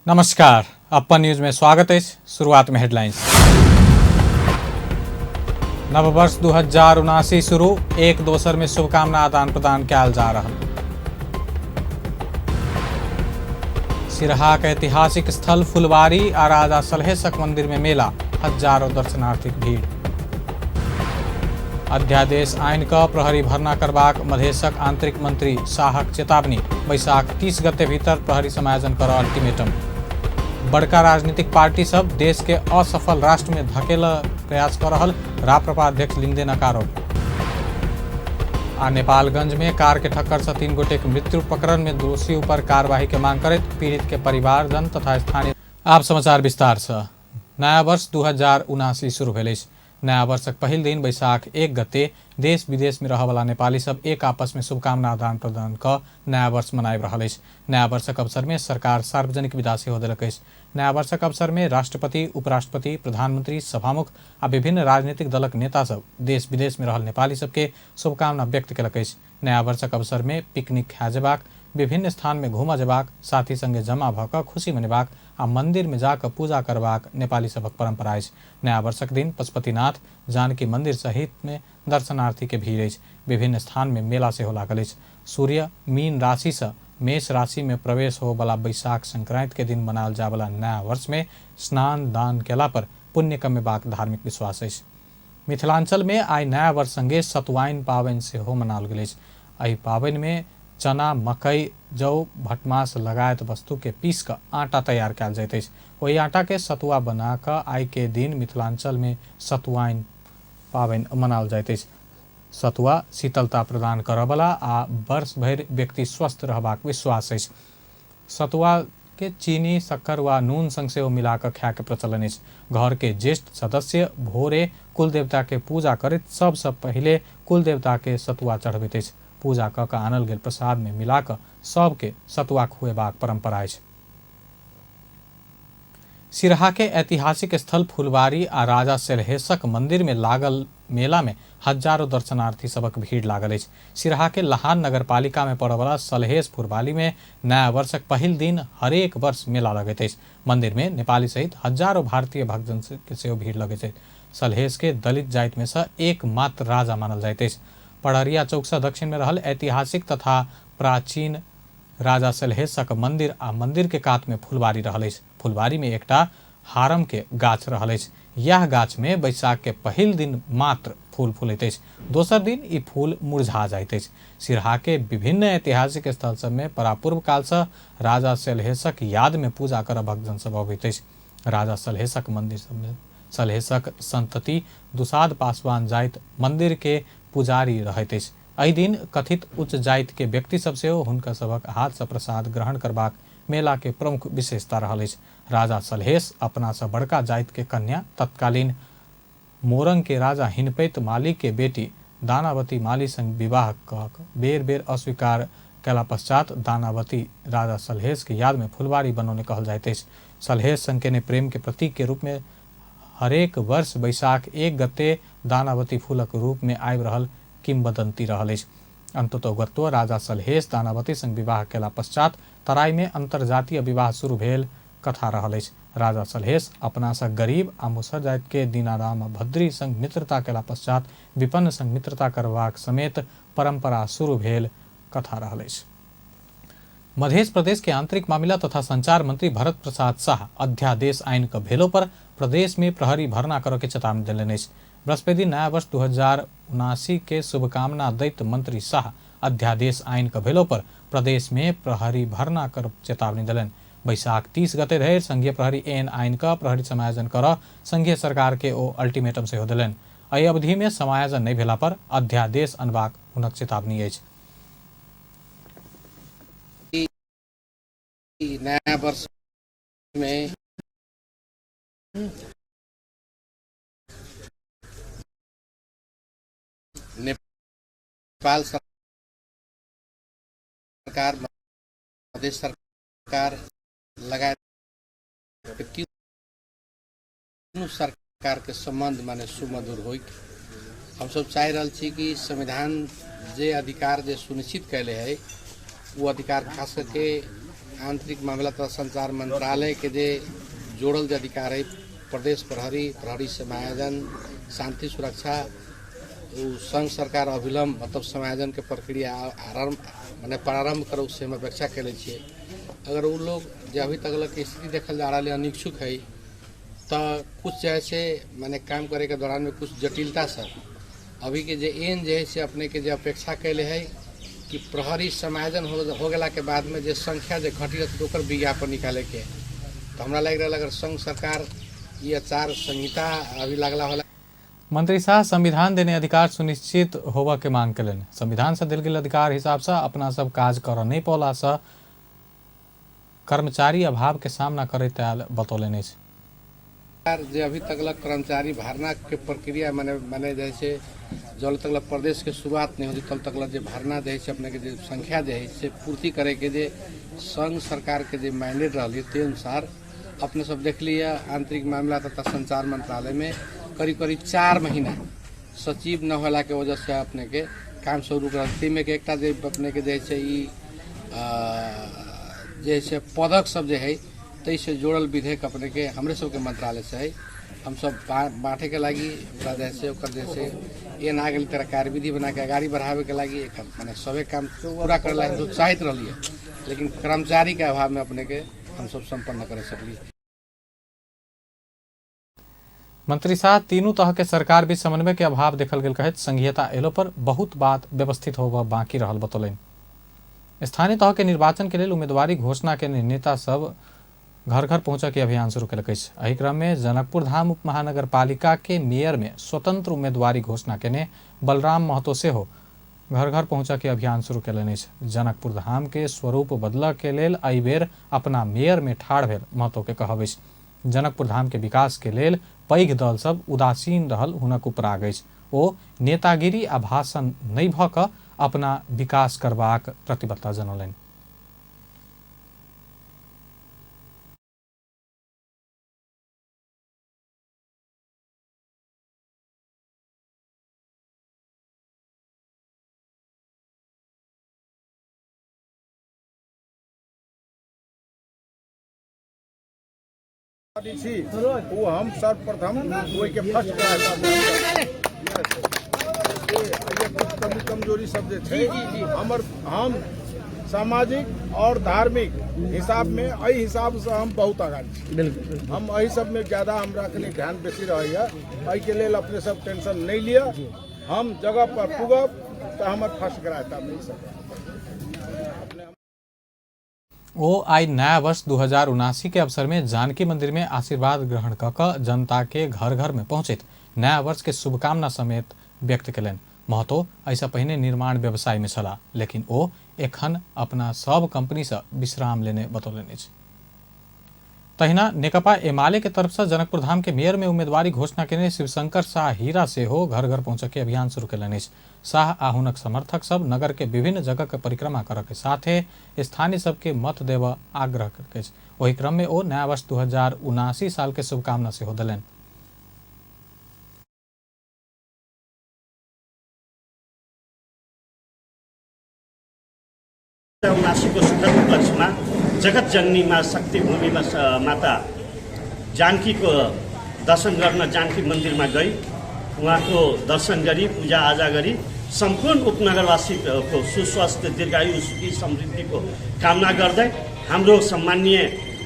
नमस्कार, अपन न्यूज में स्वागत है। शुरुआत में हेडलाइंस। नववर्ष 2079 शुरू, एक दोसर में शुभकामना आदान प्रदान कयल जा रहा। सिरहाक ऐतिहासिक स्थल फुलवारी आ राजा सलहेशक मंदिर में मेला, हजारों दर्शनार्थीक भीड़। अध्यादेश आइन क प्रहरी भर्ना करबाक मधेशक आंतरिक मंत्री शाहक चेतावनी, बैसाख 30 गते भीतर प्रहरी समायोजन कर अल्टीमेटम। बड़का राजनीतिक पार्टी सब देश के असफल राष्ट्र में धकेल प्रयास कर रहल राप्रपा अध्यक्ष लिंगदेनक आरोप। आ नेपालगंज में कार के ठक्कर से 3 गोटे के मृत्यु प्रकरण में दोषी ऊपर कार्यवाही के मांग करैत पीड़ित के परिवारजन तथा स्थानीय। आप समाचार विस्तार से। नया वर्ष 2079 शुरू भेल अछि। नया वर्षक पहिल दिन बैसाख 1 गते देश विदेश में रहऽवला नेपाली सब एक आपस में शुभकामना आदान प्रदान क नया वर्ष मनाबि रहल अछि। नया वर्षक अवसर में सरकार सार्वजनिक विदा सेहो देलक अछि। नया वर्षक अवसर में राष्ट्रपति, उपराष्ट्रपति, प्रधानमंत्री, सभामुख आ विभिन्न राजनीतिक दलक नेता सब देश विदेश में रहल नेपाली सबके शुभकामना व्यक्त केलक अछि। नया वर्षक अवसर में पिकनिक खाए जेबाक, विभिन्न स्थान में घूमऽ जेबाक, साथी संगे जमा भऽ कऽ खुशी मनेबाक आ मंदिर में जा कऽ पूजा करबाक नेपाली सभक परंपरा अछि। नया वर्षक दिन पशुपतिनाथ, जानकी मंदिर सहित में दर्शनार्थी के भीड़ अछि। विभिन्न स्थान में मेला सेहो लागल अछि। सूर्य मीन राशि से मेष राशि में प्रवेश होबला बैसाख संक्रांति के दिन मनायल जायवला नया वर्ष में स्नान दान केला पर पुण्य कमेबाक धार्मिक विश्वास अछि। मिथिलांचल में आइ नया वर्ष संगे सतुआइन पाबनि सेहो मनाओल गेल अछि। एहि पाबनि में चना, मकई, जौ, भटमास लगायत वस्तु के पीस कऽ आटा तैयार कयल जाइत अछि। ओहि आटा के सतुआ बना कऽ आइ के दिन मिथिलांचल में सतुआइन पाबनि मनाओल जाइत अछि। सतुआ शीतलता प्रदान करऽवला आ वर्ष भरि व्यक्ति स्वस्थ रहबाक विश्वास अछि। सतुआ के चीनी, शक्कर वा नून संग सेहो मिला कऽ खाय के प्रचलन अछि। घर के ज्येष्ठ सदस्य भोरे कुल देवता के पूजा करैत सबसँ पहिले कुल देवता के सतुआ चढ़बैत अछि। पूजा कऽ कऽ आनल गेल प्रसाद में मिला कऽ सबके सतुआ खुएबाक परंपरा अछि। सिरहा के ऐतिहासिक स्थल फुलवारी आ राजा सलहेशक मंदिर में लागल मेला में हजारों दर्शनार्थी सबक भीड़ लागल अछि। सिरहा के लहान नगरपालिका में पड़यवला सलहेश फुलवारी में नया वर्षक पहिल दिन हरेक वर्ष मेला लगैत अछि। मंदिर में नेपाली सहित हजारों भारतीय भक्तजन के सेहो भीड़ लगैत अछि। सलहेश के दलित जाति में से एकमात्र राजा मानल जाइत अछि। पड़रिया चौक से दक्षिण में रहल ऐतिहासिक तथा प्राचीन राजा सलहेशक मंदिर आ मंदिर के कात में फुलवारी रहल अछि। फुलवारी में एकटा हारम के गाछ रहल अछि। यह गाछ में बैसाख के पहिल दिन मात्र फूल फूलैत अछि, दोसर दिन ई फूल मुरझा जाइत अछि। सिरहा के विभिन्न ऐतिहासिक स्थल सब में परापूर्व काल से राजा सलहेशक याद में पूजा करऽ भक्तजन सब अबैत अछि। राजा सलहेशक मंदिर सब में सलहेशक संतति दुसाद पासवान जाइत मंदिर के पुजारी रहैत अछि। एहि दिन कथित उच्च जाति के व्यक्ति सब सेहो हुनका सभक हाथ से प्रसाद ग्रहण करबाक मेला के प्रमुख विशेषता रहल अछि। राजा सलहेश अपना से बड़का जाति के कन्या तत्कालीन मोरंग के राजा हिनपैत माली के बेटी दानावती माली संग विवाह कऽ बेर बेर अस्वीकार कयला पश्चात दानावती राजा सलहेश के याद में फुलवारी बनौने कहल जाइत अछि। सलहेश संग केने प्रेम के प्रतीक के रूप में हरेक वर्ष बैसाख 1 गते दानावती फूलक रूप में आबि रहल किंवदंती रहल अछि। अंततोगत्वा राजा सलहेश दानावती संग विवाह केला पश्चात तराई में अंतर्जातीय विवाह शुरू भेल कथा रहल अछि। राजा सलहेश अपना से गरीब आ मुसहर जाति के दीनाराम भद्री संग मित्रता केला पश्चात विपन्न संग मित्रता करबाक समेत परंपरा शुरू भेल कथा रहल अछि। मध्य प्रदेश के आंतरिक मामिला तथा संचार मंत्री भरत प्रसाद शाह अध्यादेश आइन के भेलो पर प्रदेश में प्रहरी भर्ना करऽ के चेतावनी देलनि अछि। बृहस्पति नया वर्ष 2079 के शुभकामना दैत मंत्री शाह अध्यादेश आइन के भेलो पर प्रदेश में प्रहरी भर्ना कर चेतावनी देलनि। बैसाख 30 गते धरि संघीय प्रहरी एन आइन क प्रहरी समायोजन कर संघीय सरकार के ओ अल्टीमेटम सेहो देलनि। एहि अवधि में समायोजन नहि भेला पर अध्यादेश अनबाक हुनक चेतावनी अछि। नया वर्ष में नेपाल सरकार, मध्य सरकार लगायत तीनू सरकार के संबंध माने सुमधुर होइक। हम सब चाहि रहल छी कि संविधान जे अधिकार जे सुनिश्चित कैले है वो अधिकार खास करके आंतरिक मामला तथा संचार मंत्रालय के जे जोड़ल जे अधिकार है, प्रदेश प्रहरी, प्रहरी समायोजन, शांति सुरक्षा, संघ सरकार अविलंब मतलब समायोजन के प्रक्रिया आरंभ माने प्रारंभ करो, से हम अपेक्षा कैले छियै। अगर वो लोग जे अभी तक के स्थिति देखल जा रहा है अनिच्छुक है तो कुछ जैसे माने काम करे के दौरान में कुछ जटिलता सब अभी के जे एन जे है से अपने के जे अपेक्षा कैले है कि प्रहरी समायोजन हो गया के बाद में जे संख्या जे घटी रहती ओकर विज्ञापन निकाले के, तो हमरा लागि रहल अगर संघ सरकार ये आचार संहिता अभी लागला होला। मंत्री शाह संविधान देने अधिकार सुनिश्चित होबऽ के मांग कयलनि। संविधान से देल गेल अधिकार हिसाब से अपना सब काज करऽ नहीं पौला से कर्मचारी अभाव के सामना करैत आयल बतौलनि अछि। जे अभी तक कर्मचारी भर्ना के प्रक्रिया माने माने जैसे जब तक प्रदेश के शुरुआत नहीं होती तब तक जे भर्ना जे है अपने के जे संख्या जे है से पूर्ति करे के जे संघ सरकार के जे मैंडेट रही ते अनुसार अपने सब देख लिया। आंतरिक मामला तथा संचार मंत्रालय में करीब करीब 4 महीना सचिव न होला के वजह से अपने के काम सब रुक रहा। में के एकटा जे अपने के जे जे पदक सब जे है तैसे जोड़ल विधेयक अपने के हमरे सबके मंत्रालय से है, हम सब बाँटे के लागी जैसे ओकर जैसे एन आ गेल तरह कार्यविधि बना के अगाड़ी बढ़ावे के लागी एक माने सबे काम पूरा करे ला हम चाहत रही, लेकिन कर्मचारी के अभाव में अपने के हम सब संपन्न कर सकली। मंत्री शाह तीनों तह के सरकार भी समन्वय के अभाव देखल गेल कहैत संघीयता एलो पर बहुत बात व्यवस्थित होबऽ बाकी रहल बतौलनि। स्थानीय तह के निर्वाचन के लेल उम्मीदवारी घोषणा के नेता सब घर घर पहुँचऽ के अभियान शुरू केलक अछि। एहि क्रम में जनकपुर धाम उप महानगरपालिका के मेयर में स्वतंत्र उम्मीदवारी घोषणा केने बलराम महतो सेहो घर घर पहुँचऽ के अभियान शुरू केलनि अछि। जनकपुर धाम के स्वरूप बदलऽ के लेल एहि बेर अपना मेयर में ठाढ़ भेल महतो के कहब अछि। जनकपुर धाम के विकास के लेल पैघ दल सब उदासीन रहल हुनक उपराग अछि। ओ नेतागिरी आ भाषण नहि भऽ कऽ अपना विकास करबाक प्रतिबद्धता जनौलनि। वो हम सर्वप्रथम ओहिके फर्स्ट क्लास कमी कमजोरी सब जे छै हमर हम सामाजिक और धार्मिक हिसाब में एहि हिसाब से हम बहुत आगाँ छी। हम एहि सब में ज्यादा हमरा कनि ध्यान बेसी रहैया, एहिके लेल अपने सब टेंशन नहीं लिअ। हम जगह पर पुगब तऽ हमर फर्स्ट ग्राह्यता मिल सकत। ओ आई नया वर्ष 2079 के अवसर में जानकी मंदिर में आशीर्वाद ग्रहण कऽ कऽ जनता के घर घर में पहुँचैत नया वर्ष के शुभकामना समेत व्यक्त कयलनि। महतो एहिसँ पहिने निर्माण व्यवसाय में छलाह, लेकिन ओ एखन अपना सब कंपनी से विश्राम लेने बतौलनि अछि। तहिना नेकपा एमाले के तरफ से जनकपुर धाम के मेयर में उम्मीदवारी घोषणा केने शिवशंकर शाह हीरा सेहो घर घर पहुँचऽ के अभियान शुरू कयलनि अछि। शाह आ हुनक समर्थक सब नगर के विभिन्न जगह के परिक्रमा करऽ के साथे स्थानीय सबके मत देबऽ आग्रह केलक अछि। ओहि क्रम में ओ नया वर्ष 2079 साल के शुभकामना सेहो देलनि। 79को सुखद उपलक्ष्यमा जगत जननीमा शक्ति भूमिमा माता जानकीको दर्शन गर्न जानकी मन्दिरमा गई उहाँको दर्शन गरी पूजा आजा गरी सम्पूर्ण उपनगरवासीको सुस्वास्थ्य दीर्घायु सुखी समृद्धिको कामना गर्दै हाम्रो सम्माननीय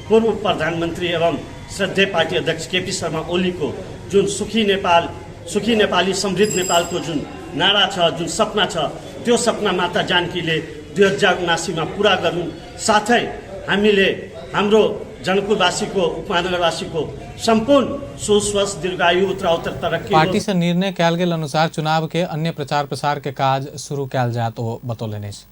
पूर्व प्रधानमन्त्री एवं श्रद्धेय पार्टी अध्यक्ष केपी शर्मा ओलीको जुन सुखी नेपाल सुखी नेपाली समृद्ध नेपालको जुन नारा छ, जुन सपना छ, त्यो सपना माता जानकीले 2079 मा पुरा गरून्। साथै हामीले हाम्रो जनकपुरवासीको उपमहानगरवासीको सम्पूर्ण सुस्वस्थ दीर्घायु उत्तरोत्तर तरक्की पार्टी से निर्णय कयल गेल अनुसार चुनाव के अन्य प्रचार प्रसार के काज शुरू कयल जायत ओ बतौलनि अछि।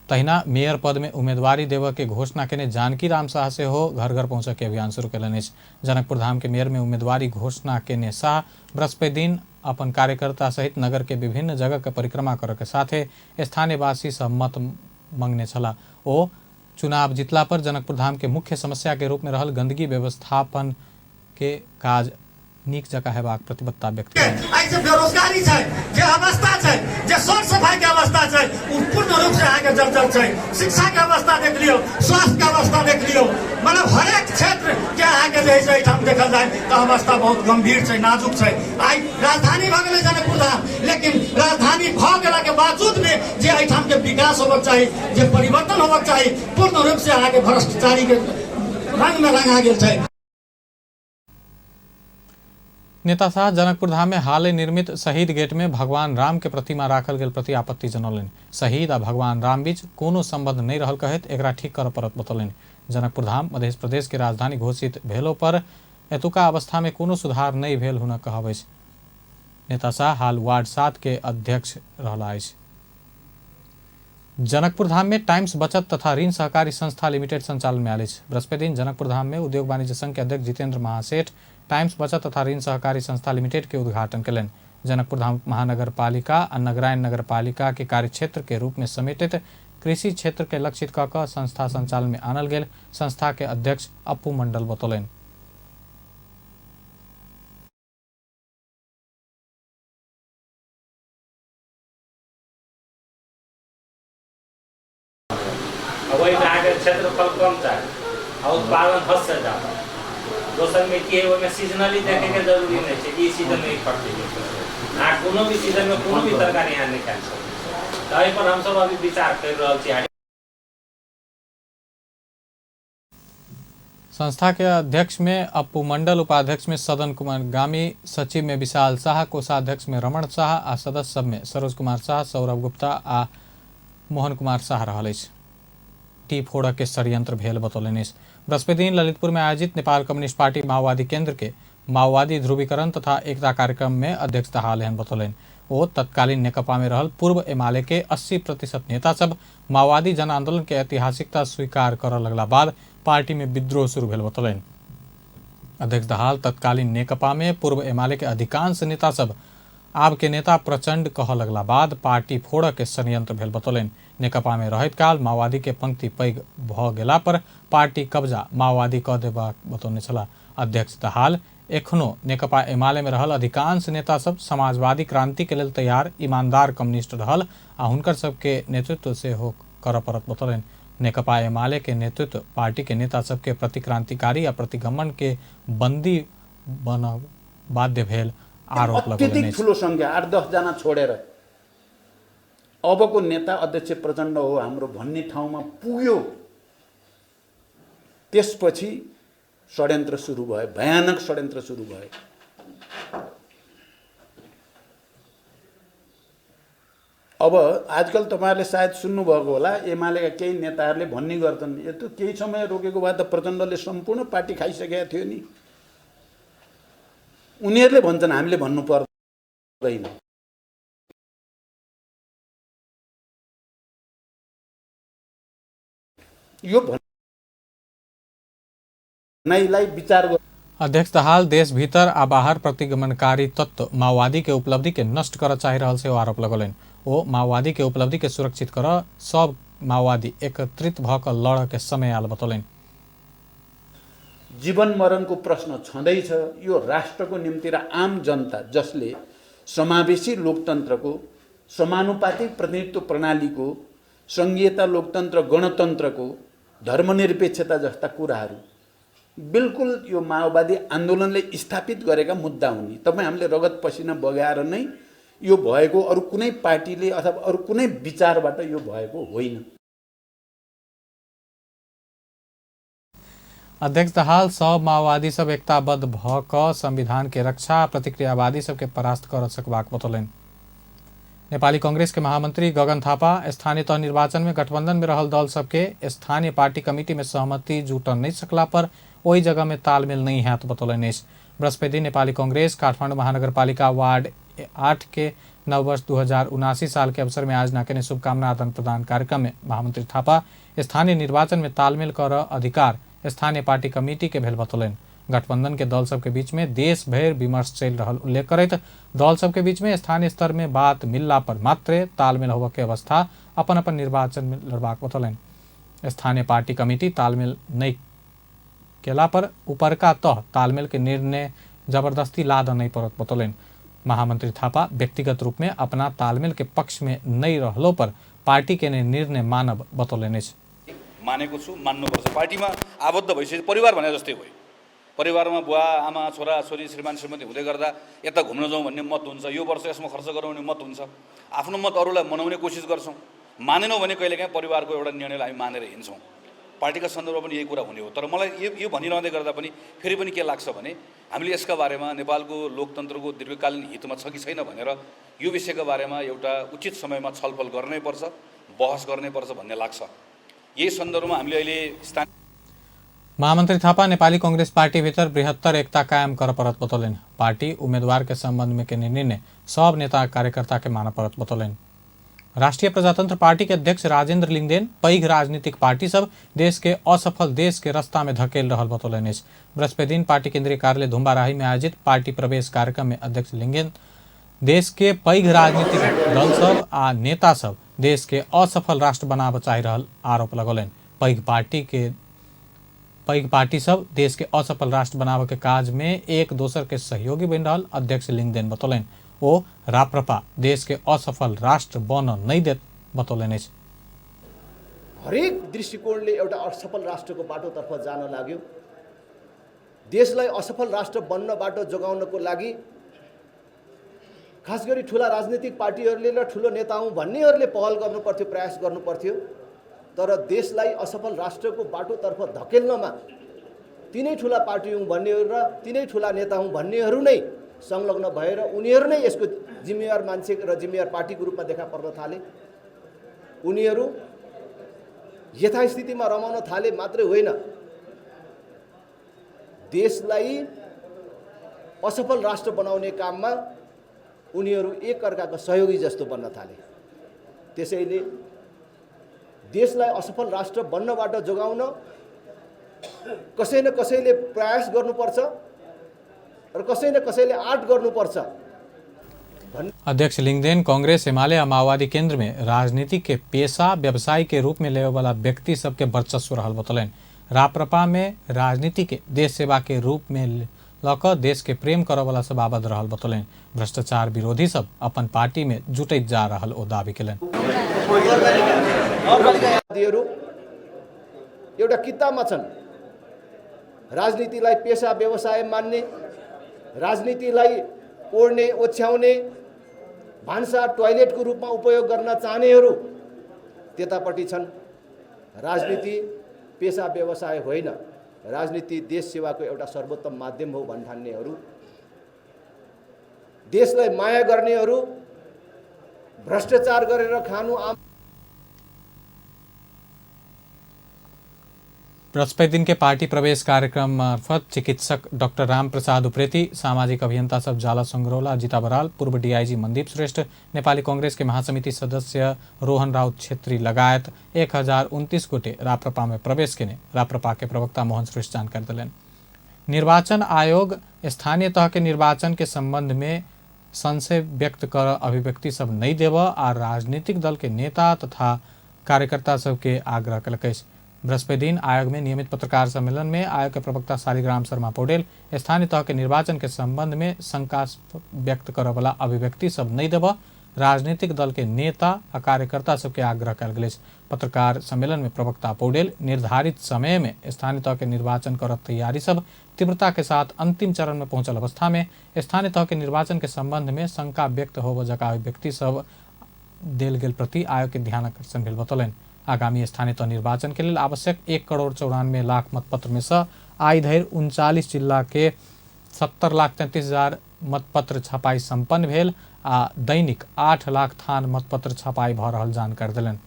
तहिना मेयर पद में उम्मीदवारी देबऽ के घोषणा केने जानकी राम शाह सेहो घर घर पहुँचऽ के अभियान शुरू कयलनि अछि। जनकपुर धाम के मेयर में उम्मीदवारी घोषणा केने शाह बृहस्पति दिन अपन कार्यकर्ता सहित नगर के विभिन्न जगह के परिक्रमा करऽ के साथे स्थानीयवासी से मत मंगने छलाह। ओ चुनाव जीतला पर जनकपुर धाम के मुख्य समस्या के रूप में रहल गंदगी व्यवस्थापन के काज नीक जकाँ हेबाक प्रतिबद्धता व्यक्त केलनि। आइ जे बेरोजगारी छै, जे अवस्था छै, जे सर सफाई के अवस्था छै, ओ पूर्ण रूप रूप से अहाँके जर्जर छै। शिक्षा के अवस्था देख लियौ, स्वास्थ्य के अवस्था देख लियौ, मतलब हरेक क्षेत्र के अहाँके जे है से एहिठाम देखल जाय तऽ अवस्था बहुत गंभीर छै, नाजुक छै। आइ राजधानी भऽ गेलै जनकपुर धाम, लेकिन राजधानी भऽ गेला के बावजूद भी जे एहिठाम के विकास होबक चाही, जे परिवर्तन होबक चाही, पूर्ण रूप से अहाँके भ्रष्टाचारी के रंग में रंगा गेल छै। नेता शाह जनकपुर धाम में हाले निर्मित शहीद गेट में भगवान राम के प्रतिमा राखल गेल प्रति आपत्ति जनौलनि। शहीद आ भगवान राम बीच कोनो संबंध नहीं रहल कहैत एकरा ठीक करऽ पड़त बतौलनि। जनकपुर धाम मध्य प्रदेश के राजधानी घोषित भेलो पर एतुका अवस्था में कोनो सुधार नहीं भेल हुनक कहब अछि। नेता शाह हाल वार्ड 7 के अध्यक्ष रहला अछि। जनकपुर धाम में टाइम्स बचत तथा ऋण सहकारी संस्था लिमिटेड संचालन में आयल अछि। बृहस्पति दिन जनकपुर धाम में उद्योग वाणिज्य संघ के अध्यक्ष जितेंद्र महासेठ टाइम्स बचत तथा ऋण सहकारी संस्था लिमिटेड के उद्घाटन कयलनि। जनकपुर धाम महानगर पालिका आ नगरायण नगर पालिका के कार्यक्षेत्र के रूप में समेटित कृषि क्षेत्र के लक्षित कऽ कऽ संस्था संचालन में आनल गेल संस्था के अध्यक्ष अप्पू मंडल बतौलनि। ओहिमे अहाँके क्षेत्रफल कम चाही आ उत्पादन हदसँ ज्यादा। दोसरमे की है, ओहिमे सीजनली देखैके जरूरी नहि छै कि ई सीजनमे ई फड़तै। अहाँ कोनो भी सीजनमे कोनो भी तरकारी अहाँ निकालि सकै छी। तऽ एहिपर हमसभ अभी विचार करि रहल छी। संस्था के अध्यक्ष में अप्पू मंडल, उपाध्यक्ष में सदन कुमार गामी, सचिव में विशाल शाह, कोषाध्यक्ष में रमण शाह आ सदस्य सब में सरोज कुमार शाह, सौरभ गुप्ता आ मोहन कुमार शाह रहल अछि। टी फोड़ के षड्यंत्र भेल बतौलनि अछि। बृहस्पति दिन ललितपुर में आयोजित नेपाल कम्युनिस्ट पार्टी माओवादी केंद्र के माओवादी ध्रुवीकरण तथा एकता कार्यक्रम में अध्यक्ष दाहाल एहन बतौलनि। ओ तत्कालीन नेकपा में रहल पूर्व एमाले के 80% नेता सब माओवादी जन आंदोलन के ऐतिहासिकता स्वीकार करऽ लगला बाद पार्टी में विद्रोह शुरू भेल बतौलनि। अध्यक्ष दाहाल तत्कालीन नेकपा में पूर्व एमाले के अधिकांश नेता सब आब के नेता प्रचंड कहऽ लगला बाद पार्टी फोड़ऽ के षड्यंत्र भेल बतौलनि। नेकपा में रहैत काल माओवादी के पंक्ति पैघ भऽ गेला पर पार्टी कब्जा माओवादी कऽ देबाक बतौने छलाह। अध्यक्ष दाहाल एखनो नेकपा एमाले में रहल अधिकांश नेता सब समाजवादी क्रांति के लेल तैयार ईमानदार कम्युनिस्ट रहल आ हुनकर सबके नेतृत्व सेहो करऽ पड़त बतौलनि। नेकपा एमाले के नेतृत्व पार्टी के नेता सबके प्रतिक्रांतिकारी आ प्रतिगमन के बंदी बनब बाध्य भेल आरोप लगौलनि अत्यधिक अछि। ठुलो सङ्ख्या 8-10 जना छोडेर अबको नेता अध्यक्ष प्रचण्ड हो हाम्रो भन्ने ठाउँमा पुग्यो। त्यसपछि षड्यन्त्र सुरु भयो, भयानक षड्यन्त्र सुरु भयो। अब आजकल तपाईँहरूले सायद सुन्नुभएको होला, एमालेका केही नेताहरूले भन्ने गर्छन् यस्तो केही समय रोकेको भए त प्रचण्डले सम्पूर्ण पार्टी खाइसकेका थियो नि। उनीहरूले भन्छन्, हामीले भन्नु पर्दैन। यो भनाइलाई विचार अध्यक्ष दाहाल देश भीतर आ बाहर प्रतिगमनकारी तत्व माओवादी के उपलब्धि के नष्ट करऽ चाहि रहल से आरोप लगौलनि। ओ माओवादी के उपलब्धि के सुरक्षित करऽ सब माओवादी एकत्रित भऽ कऽ लड़ऽ के समय आयल बतौलनि। जीवन मरणको प्रश्न छँदैछ। यो राष्ट्रको निम्ति र आम जनता जसले समावेशी लोकतन्त्रको, समानुपातिक प्रतिनिधित्व प्रणालीको, सङ्घीयता, लोकतन्त्र, गणतन्त्रको, धर्मनिरपेक्षता जस्ता कुराहरू बिल्कुल यो माओवादी आन्दोलनले स्थापित गरेका मुद्दा हुन्। तपाईँ हामीले रगत पसिना बगाएर नै यो भएको, अरू कुनै पार्टीले अथवा अरू कुनै विचारबाट यो भएको होइन। अध्यक्ष दाहाल सब माओवादी सब एकताबद्ध भऽ कऽ संविधान के रक्षा प्रतिक्रियावादी सबके परास्त कर सकबाक बतौलनि। नेपाली कांग्रेस के महामंत्री गगन थापा स्थानीय तह निर्वाचन में गठबंधन में रहल दल सबके स्थानीय पार्टी कमिटी में सहमति जुटन नहीं सकला पर ओहि जगह में तालमेल नहीं हैत बतौलनि अछि। बृहस्पति नेपाली कांग्रेस काठमाडौँ महानगरपालिका वार्ड 8 के नव वर्ष 2079 साल के अवसर में आयोजना केने शुभकामना आदान प्रदान कार्यक्रम में महामंत्री थापा स्थानीय निर्वाचन में तालमेल कर अधिकार स्थानीय पार्टी कमिटी के भेल बतौलनि। गठबंधन के दल सबके बीच में देश भरि विमर्श चलि रहल उल्लेख करैत दल सबके बीच में स्थानीय स्तर में बात मिलला पर मात्रे तालमेल होबऽ के अवस्था अपन अपन निर्वाचन में लड़बाक बतौलनि। स्थानीय पार्टी कमिटी तालमेल नहीं केला पर उपरका तह तालमेल के निर्णय जबरदस्ती लाद नहीं पड़त बतौलनि। महामंत्री थापा व्यक्तिगत रूप में अपना तालमेल के पक्ष में नहीं रहलो पर पार्टी के निर्णय मानब बतौलनि अछि। मानेको छु, मान्नुपर्छ। पार्टीमा आबद्ध भइसकेपछि परिवार भने जस्तै भयो। परिवारमा बुवा आमा छोरा छोरी श्रीमान श्रीमती हुँदै गर्दा यता घुम्न जाउँ भन्ने मत हुन्छ, यो वर्ष यसमा खर्च गरौँ भन्ने मत हुन्छ, आफ्नो मत अरूलाई मनाउने कोसिस गर्छौँ। मानेनौँ भने कहिलेकाहीँ परिवारको एउटा निर्णयलाई हामी मानेर हिँड्छौँ। पार्टीका सन्दर्भमा पनि यही कुरा हुने हो। तर मलाई यो भनिरहँदै गर्दा पनि फेरि पनि के लाग्छ भने हामीले यसका बारेमा नेपालको लोकतन्त्रको दीर्घकालीन हितमा छ कि छैन भनेर यो विषयको बारेमा एउटा उचित समयमा छलफल गर्नैपर्छ, बहस गर्नैपर्छ भन्ने लाग्छ। यही सन्दर्भमा हामीले अहिले स्थानीय महामंत्री थापा नेपाली कांग्रेस पार्टी भीतर बृहत्तर एकता कायम कर परत बतौलनि। पार्टी उम्मीदवार के संबंध में के निर्णय सब नेता कार्यकर्ता के मानऽ परत बतौलनि। राष्ट्रीय प्रजातंत्र पार्टी के अध्यक्ष राजेंद्र लिंगदेन पैघ राजनीतिक पार्टी सब देश के असफल देश के रास्ता में धकेल रहल बतौलनि अछि। बृहस्पति दिन पार्टी केंद्रीय कार्यालय धुम्बाराही में आयोजित पार्टी प्रवेश कार्यक्रम में अध्यक्ष लिंगदेन देश के पैघ राजनीतिक दल सब आ नेता सब देश के असफल राष्ट्र बनाबऽ चाहि रहल आरोप लगौलनि। पैघ पार्टी सब देश के असफल राष्ट्र बनाबऽ के काज में एक दोसर के सहयोगी बनि रहल अध्यक्ष लिंगदेन बतौलनि। ओ राप्रपा देश के असफल राष्ट्र बन नहीं देत बतौलनि अछि। हरेक दृष्टिकोणले एउटा असफल राष्ट्रको बाटोतर्फ जान लाग्यो। देशलाई असफल राष्ट्र बन्नबाट जोगाउनको लागि खास गरी ठुला राजनीतिक पार्टीहरूले र ठुलो नेता हुँ भन्नेहरूले पहल गर्नुपर्थ्यो, प्रयास गर्नुपर्थ्यो। तर देशलाई असफल राष्ट्रको बाटोतर्फ धकेल्नमा तिनै ठुला पार्टी हुँ भन्नेहरू र तिनै ठुला नेता हुँ भन्नेहरू नै संलग्न भएर उनीहरू नै यसको जिम्मेवार मान्छे र जिम्मेवार पार्टीको रूपमा देखा पर्न थाले। उनीहरू यथास्थितिमा रमाउन थाले मात्रै होइन, देशलाई असफल राष्ट्र बनाउने काममा उनीहरू एक अर्काको सहयोगी जस्तो बन्न थाले। त्यसैले देशलाई असफल राष्ट्र बन्नबाट जोगाउन कसै न कसैले प्रयास गर्नुपर्छ र कसै न कसैले आँट गर्नुपर्छ। अध्यक्ष लिंगदेन कांग्रेस, एमाले आ माओवादी केंद्र में राजनीति के पेशा व्यवसाय के रूप में लेवे वाला व्यक्ति सबके वर्चस्व रहल बतौलनि। राप्रपा में राजनीति के देश सेवा के रूप में लऽ देश के प्रेम करऽ वाला सब आबद्ध रहल बतौलनि। भ्रष्टाचार विरोधी सब अपन पार्टी में जुटैत जा रहल ओ दावी केलनि। एउटा किताबमा छन् राजनीतिलाई पेसा व्यवसाय मान्ने, राजनीतिलाई ओढ्ने ओछ्याउने, भान्सा टोयलेटको रूपमा उपयोग गर्न चाहनेहरू त्यतापट्टि छन्। राजनीति पेसा व्यवसाय होइन, राजनीति देश सेवाको एउटा सर्वोत्तम माध्यम हो भन्ठान्नेहरू, देशलाई माया गर्नेहरू, भ्रष्टाचार गरेर खानु आम। बृहस्पति दिन के पार्टी प्रवेश कार्यक्रम मार्फत चिकित्सक डॉक्टर राम प्रसाद उप्रेती, सामाजिक अभियंता सब जाला संग्रौला, जीता बराल, पूर्व डीआईजी मनदीप श्रेष्ठ, नेपाली कांग्रेस के महासमिति सदस्य रोहन राउत छेत्री लगायत 1029 गोटे राप्रपा में प्रवेश केने राप्रपा के प्रवक्ता मोहन श्रेष्ठ जानकारी दिलनि। निर्वाचन आयोग स्थानीय तह के निर्वाचन के संबंध में संशय व्यक्त कर अभिव्यक्ति सब नहीं देव आ राजनीतिक दल के नेता तथा कार्यकर्ता सबके आग्रह कलक अछि। बृहस्पति दिन आयोग में नियमित पत्रकार सम्मेलन में आयोग के प्रवक्ता शालिग्राम शर्मा पौडेल स्थानीय तह के निर्वाचन के संबंध में शंका व्यक्त करऽ वाला अभिव्यक्ति सब नहीं देव राजनीतिक दल के नेता आ कार्यकर्ता सबके आग्रह कयल गेल अछि। पत्रकार सम्मेलन में प्रवक्ता पौडेल निर्धारित समय में स्थानीय तह के निर्वाचन कर तैयारी सब तीव्रता के साथ अंतिम चरण में पहुंचल अवस्था में स्थानीय तह के निर्वाचन के संबंध में शंका व्यक्त होबऽ जका अभिव्यक्ति सब देल गेल प्रति आयोग के ध्यान आकर्षण भेल बतौलनि। आगामी स्थानीय तह निर्वाचन के लेल आवश्यक 1,94,00,000 मतपत्र में से आइ धरि 39 जिला के 70,33,000 मतपत्र छपाई संपन्न भेल आ दैनिक 8 लाख थान मतपत्र छपाई भऽ रहल जानकारी देलनि।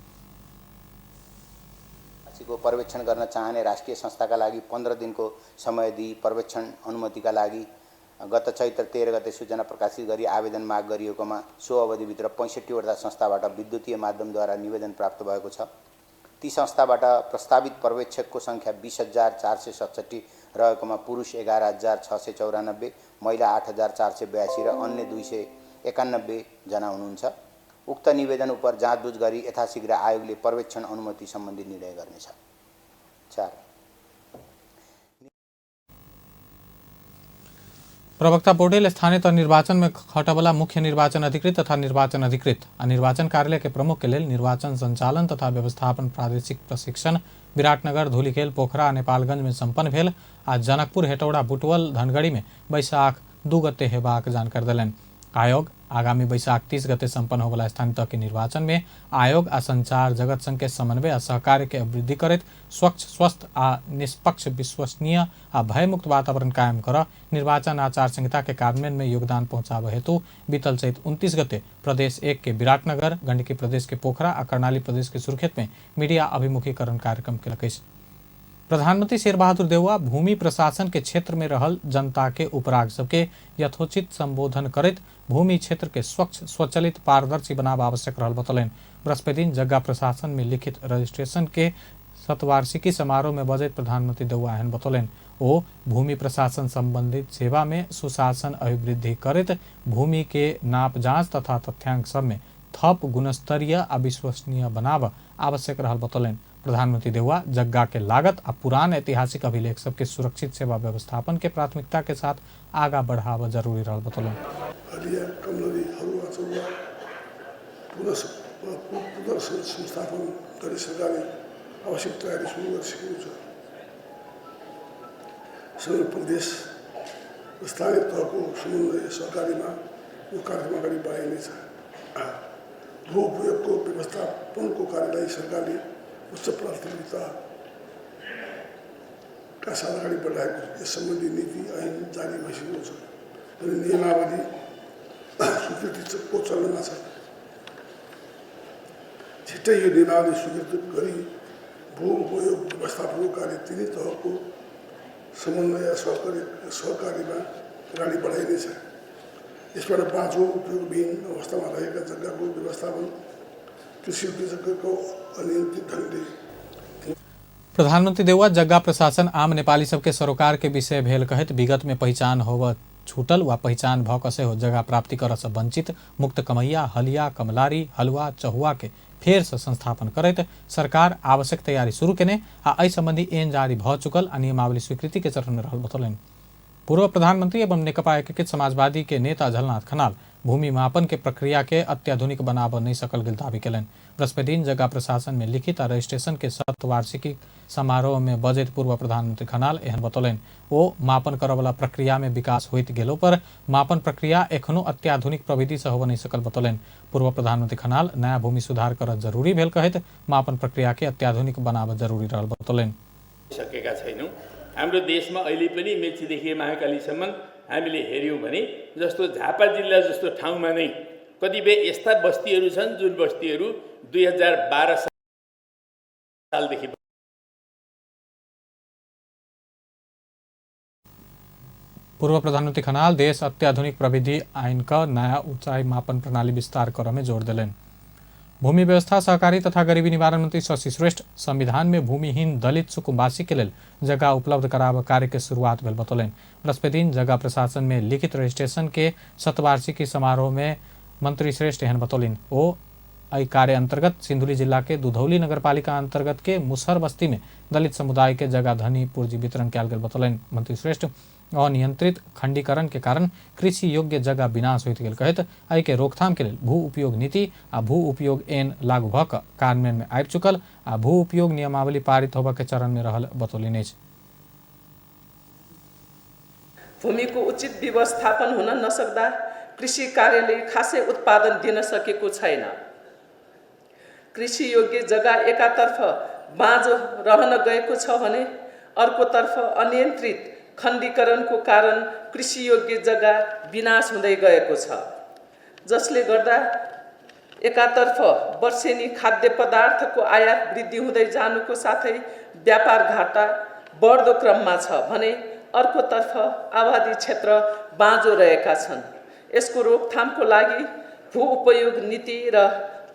को पर्यवेक्षण गर्न चाहने राष्ट्रिय संस्थाका लागि 15 दिनको समय दिई पर्यवेक्षण अनुमतिका लागि गत चैत्र 13 गते सूचना प्रकाशित गरी आवेदन माग गरिएकोमा सो अवधिभित्र 65 वटा संस्थाबाट विद्युतीय माध्यमद्वारा निवेदन प्राप्त भएको छ। ती संस्थाबाट प्रस्तावित पर्यवेक्षकको संख्या 20,467 रहेकोमा पुरुष 11,694, महिला 8,482 र अन्य 291 जना हुनुहुन्छ। उक्त निवेदन उप जाँचबुझ गरी यथाशीघ्र आयोगले पर्यवेक्षण अनुमति सम्बन्धी निर्णय गर्नेछ। 4। प्रवक्ता पौडेल स्थानीय तह निर्वाचन में खटबला मुख्य निर्वाचन अधिकृत तथा निर्वाचन अधिकृत आ निर्वाचन कार्यालय के प्रमुख के लेल निर्वाचन संचालन तथा व्यवस्थापन प्रादेशिक प्रशिक्षण विराटनगर, धुलीखेल, पोखरा आ नेपालगंज में संपन्न भेल आ जनकपुर, हेटौड़ा, बुटवल, धनगढ़ी में बैसाख 2 गते हेबाक जानकारी देलनि। आयोग आगामी बैसाख 30 गते संपन्न होबला स्थानीय तह के निर्वाचन में आयोग आ संचार जगत संघ के समन्वय आ सहकार्य के वृद्धि करैत स्वच्छ, स्वस्थ आ निष्पक्ष, विश्वसनीय आ भयमुक्त वातावरण कायम कर निर्वाचन आचार संहिता के कार्यान्वयन में योगदान पहुंचाबे हेतु बीतल चैत 29 गते प्रदेश 1 के विराटनगर, गंडकी प्रदेश के पोखरा आ कर्णाली प्रदेश के सुर्खेत में मीडिया अभिमुखीकरण कार्यक्रम केलक अछि। प्रधानमंत्री शेरबहादुर देउवा भूमि प्रशासन के क्षेत्र में रहल जनता के उपराग सबके यथोचित संबोधन करैत भूमि क्षेत्र के स्वच्छ, स्वचालित, पारदर्शी बनाब आवश्यक रहल बतौलनि। बृहस्पति दिन जग्गा प्रशासन में लिखित रजिस्ट्रेशन के शतवार्षिकी समारोह में बजैत प्रधानमंत्री देउवा एहन बतौलनि। ओ भूमि प्रशासन संबंधित सेवा में सुशासन अभिवृद्धि करैत भूमि के नाप जाँच तथा तथ्यांक सब में थप गुणस्तरीय आ विश्वसनीय बनाब आवश्यक रहल बतौलनि। प्रधानमंत्री देउवा जग्गा के लागत आ पुरान ऐतिहासिक अभिलेख सबके सुरक्षित सेवा व्यवस्थापन के प्राथमिकता के साथ आगा बढ़ावा जरूरी रहल बतौलनि। पुनर्संस्थापन गरी सरकारले आवश्यक तयारी सुरु गरिसकेको छ। सबै प्रदेश स्थानीय तहको समन्वय सहकार्यमा यो कार्यक्रम अगाडि बढाइनेछ। भू उपयोगको व्यवस्थापनको कार्यलाई सरकारले उच्च प्राथमिकताका साथ अगाडि बढाएको यस सम्बन्धी नीति ऐन जारी भइसकेको छ अनि नियमावली स्वीकृतिको चलनमा छ। छिट्टै यो नियमावली स्वीकृत गरी भू उपयोग व्यवस्थापनको कार्य तिनै तहको समन्वय सहकार्यमा अगाडि बढाइनेछ। यसबाट बाँझो उपयोगविहीन अवस्थामा रहेका जग्गाको व्यवस्थापन कृषि जग्गाको अनियन्त्रित ढङ्गले। प्रधानमंत्री देउवा जग्गा प्रशासन आम नेपाली सबके सरोकार के विषय भेल कहैत विगत में पहिचान होव छूटल वा पहिचान भ कसे हो जग्गा प्राप्ति कर से वंचित मुक्त कमैया, हलिया, कमलारी, हलुआ, चहुआ के फेर से संस्थापन करैत सरकार आवश्यक तैयारी शुरू केने आ एहि संबंधी ऐन जारी भ चुकल आ नियमावली स्वीकृति के चरण में रहल बतौलनि। पूर्व प्रधानमंत्री एवं नेकपा एकीकृत समाजवादी के नेता झलनाथ खनाल भूमि मापन के प्रक्रिया के अत्याधुनिक बनाब नहीं सकल गेल दावी केलनि। बृहस्पति दिन जग्गा प्रशासन में लिखित आ रजिस्ट्रेशन के शतवार्षिकी समारोह में बजैत पूर्व प्रधानमंत्री खनाल एहन बतौलनि। ओ मापन करऽवला प्रक्रिया में विकास होइत गेलो पर मापन प्रक्रिया एखनो अत्याधुनिक प्रविधि से होब नहीं सकल बतौलनि। पूर्व प्रधानमंत्री खनाल नया भूमि सुधार करऽ जरूरी भेल कहैत मापन प्रक्रिया के अत्याधुनिक बनाब जरूरी रहल बतौलनि। सकेका छैनौँ। हाम्रो देशमा अहिले पनि मेचीदेखि महाकालीसम्म हामीले हेऱ्यौँ भने जस्तो झापा जिल्ला जस्तो ठाउँमा नै कतिपय यस्ता बस्तीहरू छन् जुन बस्तीहरू 2012 सालदेखि। पूर्व प्रधानमंत्री खनाल देश अत्याधुनिक प्रविधि आइन का नया ऊंचाई मापन प्रणाली विस्तार कर में जोर दिलेन। भूमि व्यवस्था सहकारी तथा गरीबी निवारण मंत्री शशि श्रेष्ठ संविधान में भूमिहीन दलित सुकुम्बासी के लेल जगह उपलब्ध कराब कार्य के शुरुआत भेल बतौलनि। बृहस्पति दिन जगह प्रशासन में लिखित रजिस्ट्रेशन के शतवार्षिकी समारोह में मंत्री श्रेष्ठ एहन बतौलनि। ओ एहि कार्य अंतर्गत सिंधुली जिला के दुधौली नगरपालिका अंतर्गत के मुसहर बस्ती में दलित समुदाय के जगह धनी पूर्जी वितरण कयल गेल बतौलनि। मंत्री श्रेष्ठ अनियंत्रित खंडीकरण के कारण कृषि योग्य जगह विनाश होइत गेल कहैत एहि के रोकथाम के लेल भू उपयोग नीति आ भू उपयोग ऐन लागू भऽ कऽ कार्यान्वयन में आबि चुकल आ भू उपयोग नियमावली पारित होबऽ के चरण में रहल बतौलनि अछि। भूमिको उचित व्यवस्थापन हुन नसक्दा कृषि कार्यले खासै उत्पादन दिन सकेको छैन। कृषि योग्य जग्गा एकातर्फ बाँझो रहन गएको छ भने अर्कोतर्फ अनियन्त्रित खण्डीकरणको कारण कृषि योग्य जग्गा विनाश हुँदै गएको छ, जसले गर्दा एकातर्फ वर्षेनी खाद्य पदार्थको आयात वृद्धि हुँदै जानुको साथै व्यापार घाटा बढ्दो क्रममा छ भने अर्कोतर्फ आबादी क्षेत्र बाँझो रहेका छन्। यसको रोकथामको लागि भू उपयोग नीति र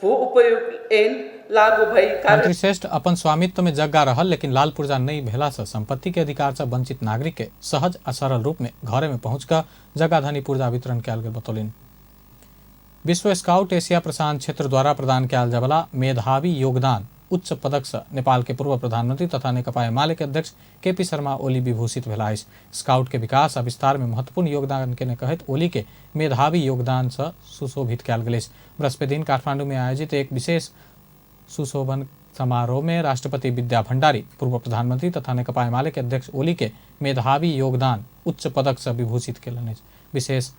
भू उपयोग ऐन लागू भई मंत्री श्रेष्ठ अपन स्वामित्व में जग्गा रहल लेकिन लाल पुर्जा नहीं भेला से संपत्ति के अधिकार से वंचित नागरिक के सहज आ सरल रूप में घरे में पहुंचकर जग्गा धनी पुर्जा वितरण कयल गेल बतौलनि। विश्व स्काउट एशिया प्रशांत क्षेत्र द्वारा प्रदान कयल जायवला मेधावी योगदान उच्च पदक से नेपाल के पूर्व प्रधानमंत्री तथा नेकपा एमाले के अध्यक्ष केपी शर्मा ओली विभूषित भेला अछि। स्काउट के विकास आ विस्तार में महत्वपूर्ण योगदान के कहैत ओली के मेधावी योगदान से सुशोभित कयल गेल अछि। बृहस्पति दिन काठमांडू में आयोजित एक विशेष सुशोभन समारोह में राष्ट्रपति विद्या भंडारी पूर्व प्रधानमंत्री तथा नेकपा एमाले के अध्यक्ष ओली के मेधावी योगदान उच्च पदक से विभूषित कयलनि अछि। विशेष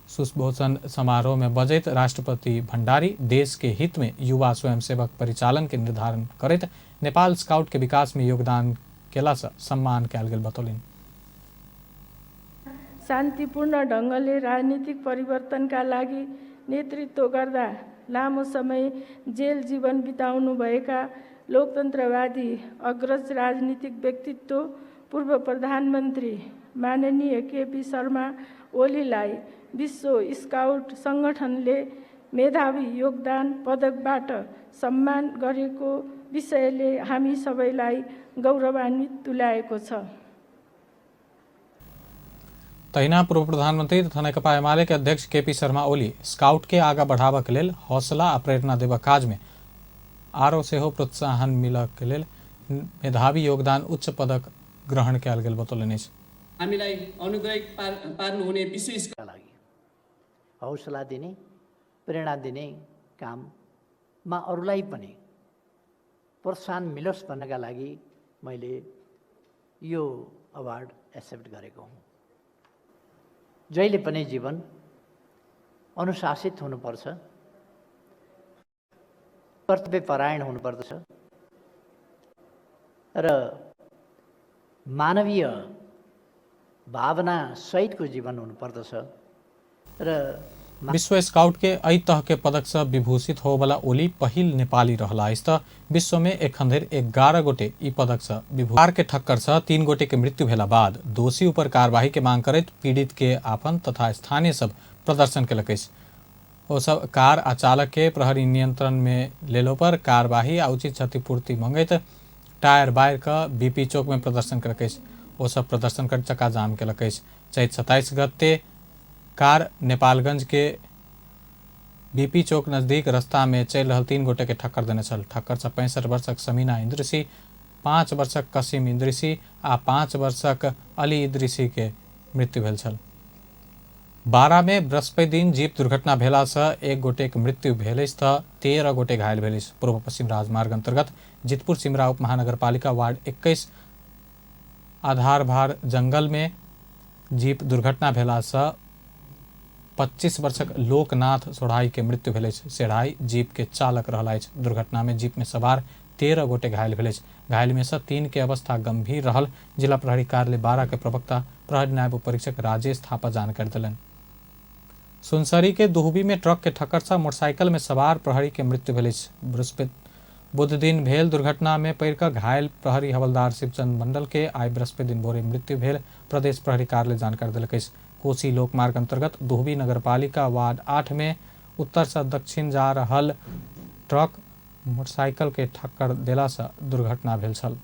सुशोभन समारोह में बजैत राष्ट्रपति भंडारी देश के हित में युवा स्वयंसेवक परिचालन के निर्धारण करैत नेपाल स्काउट के विकास में योगदान केला से सम्मान कयल गेल बतौलनि। शान्तिपूर्ण ढङ्गले राजनीतिक परिवर्तनका लागि नेतृत्व गर्दा लामो समय जेल जीवन बिताउनुभएका लोकतन्त्रवादी अग्रज राजनीतिक व्यक्तित्व पूर्व प्रधानमन्त्री माननीय केपी शर्मा ओलीलाई विश्व स्काउट सङ्गठनले मेधावी योगदान पदकबाट सम्मान गरेको विषयले हामी सबैलाई गौरवान्वित तुल्याएको छ। तहिना पूर्व प्रधानमंत्री तथा नेकपा एमाले के अध्यक्ष केपी शर्मा ओली स्काउट के आगा बढ़ाबऽ के लेल हौसला आ प्रेरणा देबऽ काज में आरो सेहो प्रोत्साहन मिलऽ के लेल मेधावी योगदान उच्च पदक ग्रहण कयल गेल बतौलनि अछि। हामीलाई अनुग्रहित पार्नुहुने विश्व लागि हौसला दिने, प्रेरणा दिने काममा अरूलाई पनि प्रोत्साहन मिलोस् भन्नका लागि मैले यो अवार्ड एक्सेप्ट गरेको हुँ। जहिले पनि जीवन अनुशासित हुनुपर्छ, कर्तव्यपरायण हुनुपर्दछ र मानवीय भावना सहितको जीवन हुनुपर्दछ र विश्व स्काउट के एहि तह के पदक से विभूषित होवला ओली पहिल नेपाली रहला अछि त विश्व में एखन धरि 11 गोटे ई पदक से विभूषित। कार के ठक्कर से 3 गोटे के मृत्यु भेला बाद दोषी ऊपर कार्यवाही के मांग करैत पीड़ित के आपन तथा स्थानीय सब प्रदर्शन केलक अछि। ओ सब कार आ चालक के प्रहरी नियंत्रण में लेलो पर कार्यवाही आ उचित क्षतिपूर्ति मंगैत टायर बारि कऽ बीपी चौक में प्रदर्शन केलक अछि। ओ सब प्रदर्शन कर चक्का जाम केलक अछि। चैत 27 गते कार नेपालगंज के बीपी चौक नजदीक रास्ता में चलि रहल 3 गोटे के ठक्कर देने छल। ठक्कर से 65 वर्षक समीना इंद्रसी, 5 वर्षक कसीम इंद्रसी आ 5 वर्षक अली इद्रिसी के मृत्यु भेल छल। बारा में बृहस्पति दिन जीप दुर्घटना भेला से 1 गोटे के मृत्यु भेल अछि त 13 गोटे घायल भेल अछि। पूर्व पश्चिम राजमार्ग अंतर्गत जितपुर सिमरा उप महानगरपालिका वार्ड 21 आधारभार जंगल में जीप दुर्घटना भेला से 25 वर्षक लोकनाथ सोढ़ाई के मृत्यु भेल अछि। सेढ़ाई जीप के चालक रहल अछि। दुर्घटना में जीप में सवार 13 गोटे घायल भेल अछि। घायल में से 3 के अवस्था गंभीर रहल जिला प्रहरी कार्यालय 12 के प्रवक्ता प्रहरी नायब उपरीक्षक राजेश थापा जानकारी देलनि। सुनसरी के दुहबी में ट्रक के ठक्कर से मोटरसाइकिल में सवार प्रहरी के मृत्यु भेल अछि। बुध दिन भेल दुर्घटना में पड़ि कऽ घायल प्रहरी हवलदार शिवचंद मंडल के आइ बृहस्पति दिन भोरे मृत्यु भेल प्रदेश प्रहरी कार्यालय जानकारी देलक अछि। कोसी लोकमार्ग अंतर्गत दुहबी नगरपालिका वार्ड 8 में उत्तर से दक्षिण जा रहल ट्रक मोटरसाइकिल के ठक्कर देला से दुर्घटना भेल छल।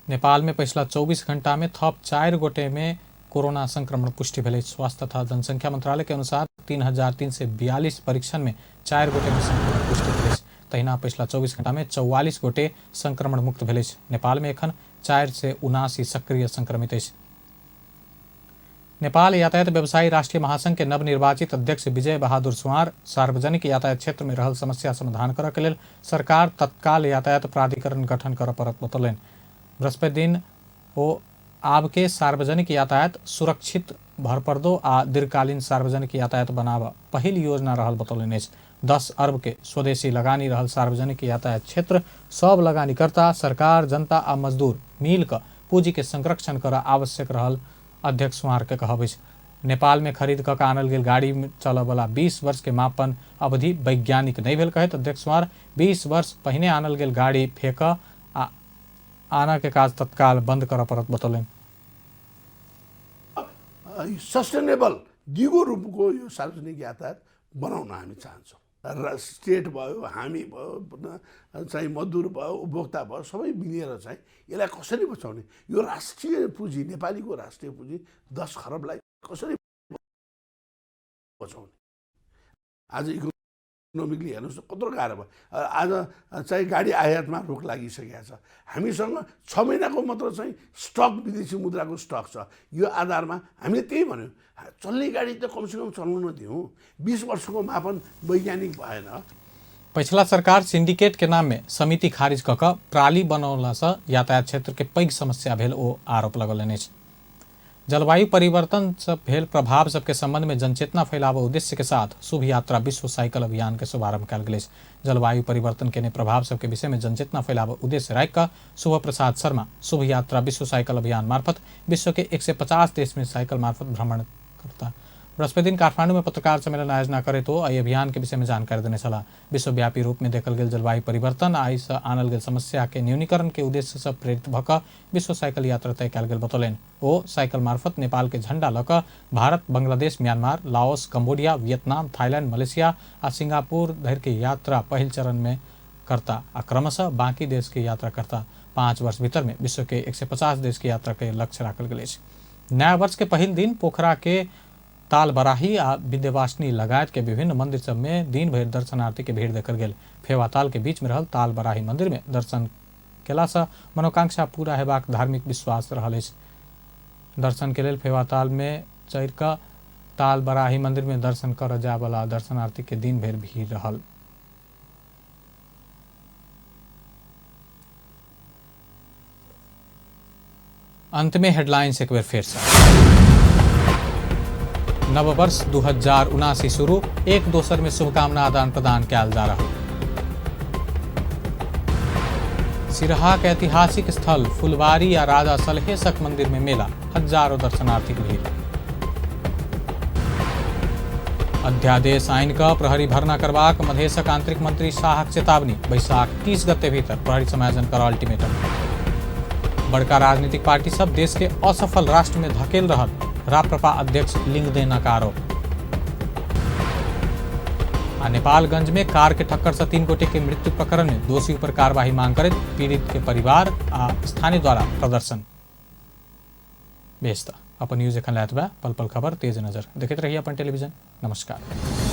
नेपाल में पिछला 24 घंटा में थप 4 गोटे में कोरोना संक्रमण पुष्टि भेल अछि। स्वास्थ्य तथा जनसंख्या मंत्रालय के अनुसार 3342 परीक्षण में 4 गोटे में संक्रमण पुष्टि भेल अछि। तहिना पिछला 24 घंटा में 44 गोटे संक्रमण मुक्त भेल अछि। नेपाल में एखन 479 सक्रिय संक्रमित अछि। नेपाल यातायात व्यवसायी राष्ट्रीय महासंघ के नवनिर्वाचित अध्यक्ष विजय बहादुर सुवार सार्वजनिक यातायात क्षेत्र में रहल समस्या समाधान करऽ के लेल सरकार तत्काल यातायात प्राधिकरण गठन करऽ पड़त बतौलनि। बृहस्पति दिन ओ आब के सार्वजनिक यातायात सुरक्षित, भरपर्दो आ दीर्घकालीन सार्वजनिक यातायात बनाबऽ पहिल योजना रहल बतौलनि अछि। 10 अरब के स्वदेशी लगानी रहल सार्वजनिक यातायात क्षेत्र सब लगानीकर्ता, सरकार, जनता आ मजदूर मिल कऽ पूंजी के संरक्षण करऽ आवश्यक रहल अध्यक्ष सुवार के कहब अछि। नेपाल में खरीद कऽ आनल गेल गाड़ी चलऽवला 20 वर्ष के मापन अवधि वैज्ञानिक नहि भेल कहैत अध्यक्ष सुवार 20 वर्ष पहिने आनल गेल गाड़ी फेंकऽ आ आना के काज तत्काल बंद करऽ पड़त बतौलनि। सस्टेनेबल दिगो रूपको यो सार्वजनिक यातायात बनाउन हामी चाहन्छौँ। र स्टेट भयो, हामी भयो, चाहिँ मजदुर भयो, उपभोक्ता भयो, सबै मिलेर चाहिँ यसलाई कसरी बचाउने, यो राष्ट्रिय पुँजी, नेपालीको राष्ट्रिय पुँजी 10 खरबलाई कसरी बचाउने। आज इकोनोमिकली हेर्नुहोस् न कत्रो गाह्रो भयो। आज चाहिँ गाडी आयातमा रोक लागिसकेको छ। हामीसँग 6 महिनाको मात्र चाहिँ स्टक विदेशी मुद्राको स्टक छ। यो आधारमा हामीले त्यही भन्यौँ, चल्ने गाडी त कमसेकम चलाउन दिउँ। 20 वर्षको मापन वैज्ञानिक भएन। पछिला सरकार सिंडिकेट के नाम में समिति खारिज कऽ कऽ प्राली बनौलासँ यातायात क्षेत्र के पैघ समस्या भेल ओ आरोप लगौलनि अछि। जलवायु परिवर्तन से भेल प्रभाव सबके संबंध में जनचेतना फैलाव उद्देश्य के साथ शुभ यात्रा विश्व साइकिल अभियान के शुभारंभ कयल गेल अछि। जलवायु परिवर्तन के प्रभाव सबके विषय में जनचेतना फैलाव उद्देश्य राखि कऽ शुभ प्रसाद शर्मा शुभ यात्रा विश्व साइकिल अभियान मार्फत विश्व के 150 देश में साइकिल मार्फत भ्रमण करता। बृहस्पति दिन काठमांडू में पत्रकार सम्मेलन आयोजना करैत ओ एहि अभियान के विषय में जानकारी देने छलाह। विश्वव्यापी रूप में देखल गेल जलवायु परिवर्तन आ एहिसँ आनल गेल समस्या के न्यूनीकरण के उद्देश्य से प्रेरित भऽ कऽ विश्व साइकिल यात्रा तय कयल गेल बतौलनि। ओ साइकिल मार्फत नेपाल के झंडा लऽ कऽ Bharat, Bangladesh, Myanmar, Laos, Cambodia, Vietnam, Thailand, Malaysia आ सिंगापुर धरि के यात्रा पहिल चरण में करता आ क्रमशः बाकी देश के यात्रा करता। 5 वर्ष भीतर में विश्व के 150 देश के यात्रा के लक्ष्य राखल गेल अछि। नया वर्ष के पहिल दिन पोखरा के तालबराही आ विंध्यवासिनी लगायत के विभिन्न मंदिर सब में दिन भरि दर्शनार्थी के भीड़ देखल गेल। फेवाताल के बीच में रहल तालबराही मंदिर में दर्शन केलासँ मनोकांक्षा पूरा हेबाक धार्मिक विश्वास रहल अछि। दर्शन के लेल फेवाताल में चढ़ि कऽ तालबराही मंदिर में दर्शन करऽ जायवला दर्शनार्थी के दिन भरि भीड़ रहल। अंत में हेडलाइंस एक बेर फेर से। नववर्ष 2079 शुरू, एक दोसर में शुभकामना आदान प्रदान कयल जा रहा। सिरहा के ऐतिहासिक स्थल फुलवारी आ राजा सलहेशक मंदिर में मेला, हजारों दर्शनार्थी के भीड़। अध्यादेश आइन कऽ प्रहरी भर्ना करबाक मधेशक आंतरिक मंत्री शाहक चेतावनी, बैसाख 30 गते भीतर प्रहरी समायोजन कर अल्टीमेटम। बड़का राजनीतिक पार्टी सब देश के असफल राष्ट्र में धकेल रहल राप्रपा अध्यक्ष लिंगदेनक आरोप। आ नेपालगंज में कार के ठक्कर से 3 गोटे के मृत्यु प्रकरण में दोषी पर कार्यवाही मांग करैत पीड़ित के परिवार आ स्थानीय द्वारा प्रदर्शन। बेस त अपन न्यूज एखन लैत बा पल पल खबर तेज नजर देखैत रहिए अपन टेलीविजन। नमस्कार।